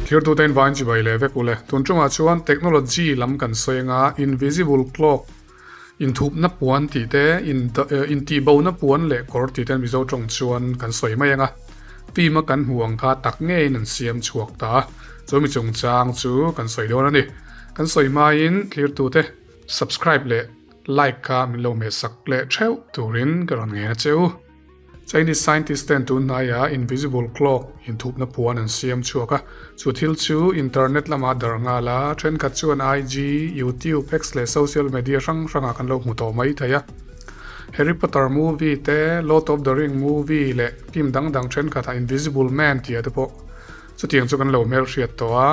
Thirtute in vain chibai leh vek ule. Tun tungah chuan technology lam kan sawi anga invisible clock inthupna puan tih te, intihbona puan leh kawr tih te Mizo tawng chuan kan sawi mai anga film a kan hmuh ang kha tak ngeiin an siam chhuak ta a, chu mi chungchang chu kan sawi dawn a ni. Kan sawi hmain thlirtute subscribe leh like kha min lo hmehsak leh theuh turin ka rawn ngen a che u. Chinese scientist ten tun hnaiah invisible cloak inthupna puan an siam chhuak a, chu thil chu internet lamah darh nghal a, thenkhat chuan IG, YouTube, X leh social media hrang hrangah kan lo hmu tawh mai thei a. Harry Potter movie te, Lord of the Ring movie leh film dang dang thenkhatah Invisible Man tih ah te pawh chutiang chu kan lo hmelhriat tawh a,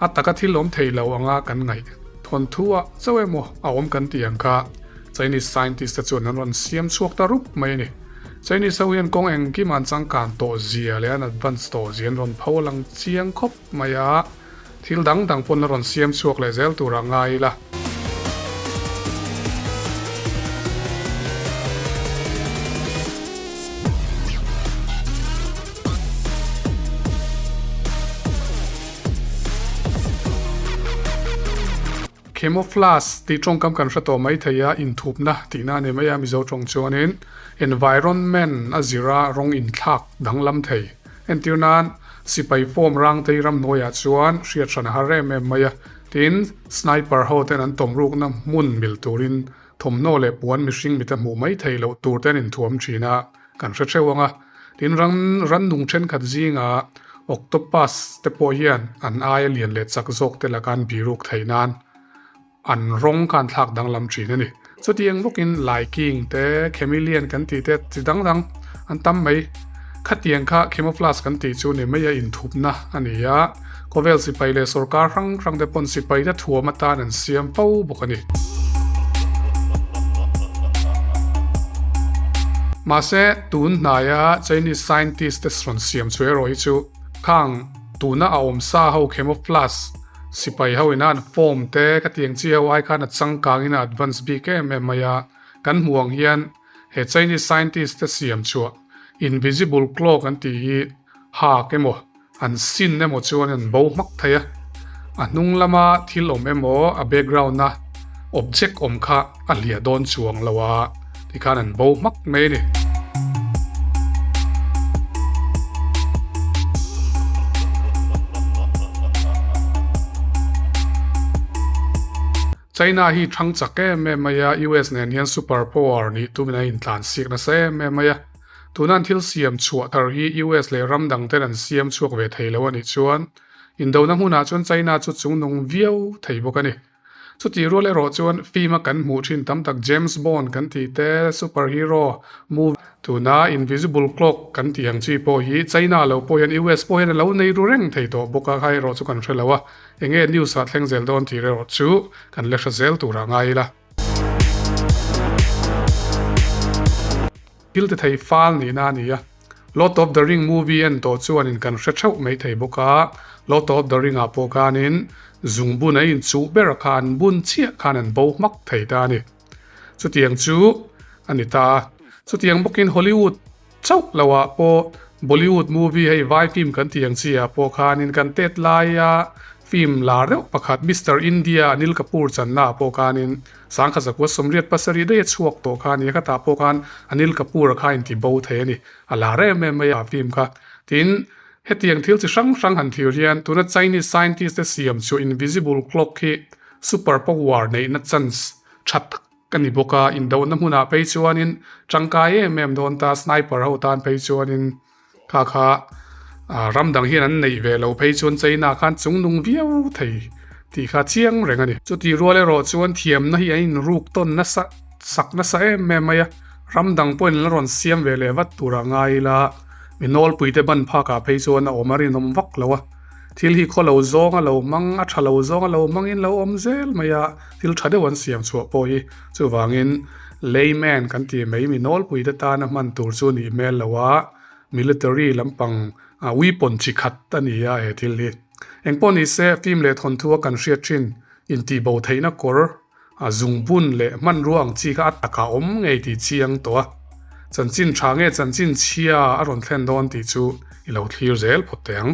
a taka thil awm thei lo anga kan ngaih thawnthu ah chauh emaw a awm kan tih ang kha Chinese scientist te chuan an rawn siam chhuak ta rup mai a ni. Chinese ho hian kawng engkim an changkan tawh zia leh an advance tawh zia an rawn pho lang chiang khawp mai a, thil dang dang pawn a rawn siam chhuak leh zel turah ngai ila. Camouflage tih tawngkam kan hre tawh mai thei a, inthupna tihna a ni mai a, Mizo tawng chuanin environment a zira rawng inthlak danglam thei. Entir nan, sipai form rangtei ramhnuaiah chuan hriat hran a har em em mai a, tin, sniper ho ten an tawmrukna hmun mil turin thawmhnaw leh puan mihring mita hmuh mai theih loh tur te an inthuam thin a, kan hre theuh ang a. Tin, ran rannung thenkhat zingah octopus te pawh hian an aia lian leh chak zawk te laka an biruk theih nan an rawng kha an thlak danglam thin a ni. Chutiang bawkin laiking te, chameleon kan tih te chi dang dang an tam mai. Khatiang kha camouflage kan tih chu ni mai a inthupna a ni a, khawvel sipai leh sorkar hrang hrang te pawn sipai te thuam atan an siam fo bawk a ni. Mahse, tun hnaia Chinese scientist te rawn siam chu erawh hi chu khang tuna a awm sa ho camouflage sipai ho ina an form te khatiang chi ho ai khan a changkangin a advance bik em em mai a, kan hmuh ang hian He Chinese scientist te siam chhuah invisible cloak an tih hi hak emaw an sin emaw chuan an bo hmak thei a, a hnung lama thil awm emaw a background a object awm kha a hliah dawn chuang lo a tikhan an bo hmak mai a ni. China hi thang chak em em mai a, US nen hian super power nih tumin an intlan siak nasa em em mai a. Tuna an thil siam chhuah thar hi US leh ram dang ten an siam chhuak ve thei lo a nih chuan indona hmunah chuan China chu chungnung viau thei bawk a ni. Chutih rual erawh chuan film a kan hmuh thin tam tak James Bond kan tih te, super hero movie, Tuna invisible cloak kan tih ang chi pawh hi China lo pawh hian US pawh hian a lo nei ru reng thei tawh bawk a, kha erawh chu kan hre lo a, enge news ah thleng zel dawn tih erawh chu kan la hre zel turah ngai ila. Thil ti thei fal nihna a ni a, Lord of the Ring movie en tawh chuanin kan hre theuh mai thei bawk a, Lord of the Ring ah pawh khanin zungbun a inchuh ber kha an bun chiah khan an bo hmak thei ta a ni. Chutiang chu a ni ta a. Chutiang bawkin Hollywood chauh loah pawh Bollywood movie hei vai film kan tih ang chi ah pawh khanin kan tet laia film lar deuh pakhat Mister India Anil Kapoor channa ah pawh khanin sangkhat zakua 87 daih a chhuak tawh kha a ni a, khatah pawh khan Anil Kapoor a kha a inti bo thei a ni. A lar em em mai a film kha. Tin, hetiang thil chi hrang hrang han thlir hian tuna Chinese scientist te siam chu invisible clock hi super power neihna chance tha tak a ni bawk a, indohna hmunah phei chuanin tangkai em em dawn ta, sniper ho tan phei chuanin kha kha ram dang hian an neih ve lo phei chuan China khan chungnung viau thei tih kha chiang reng a ni. Chutih rual erawh chuan thiamna hi an inruk tawn nasa sak nasa em em mai a, ram dang pawhin an la rawn siam ve leh vat turah ngai ila mi nawlpuite ban phakah phei chuan a awm a rinawm vak lo a. Thil hi khaw lo zawng a lo hmang, a tha lo zawng a lo hmangin lo awm zel mai a, thil tha deuh an siam chhuah pawh hi chuvangin layman kan tih mai mi nawlpui te tana hman tur chu nih hmel lo a, military lampang weapon chi khat a ni a he thil hi. Engpawh ni se film leh thawnthu a kan hriat thin intihbo theihna kawr a zungbun leh hmanrua ang chi kha a takah awm ngei tih chiang tawh a, chanchin tha nge chanchin chhia a rawn thlen dawn tih chu i lo thlir zel phawt teh ang.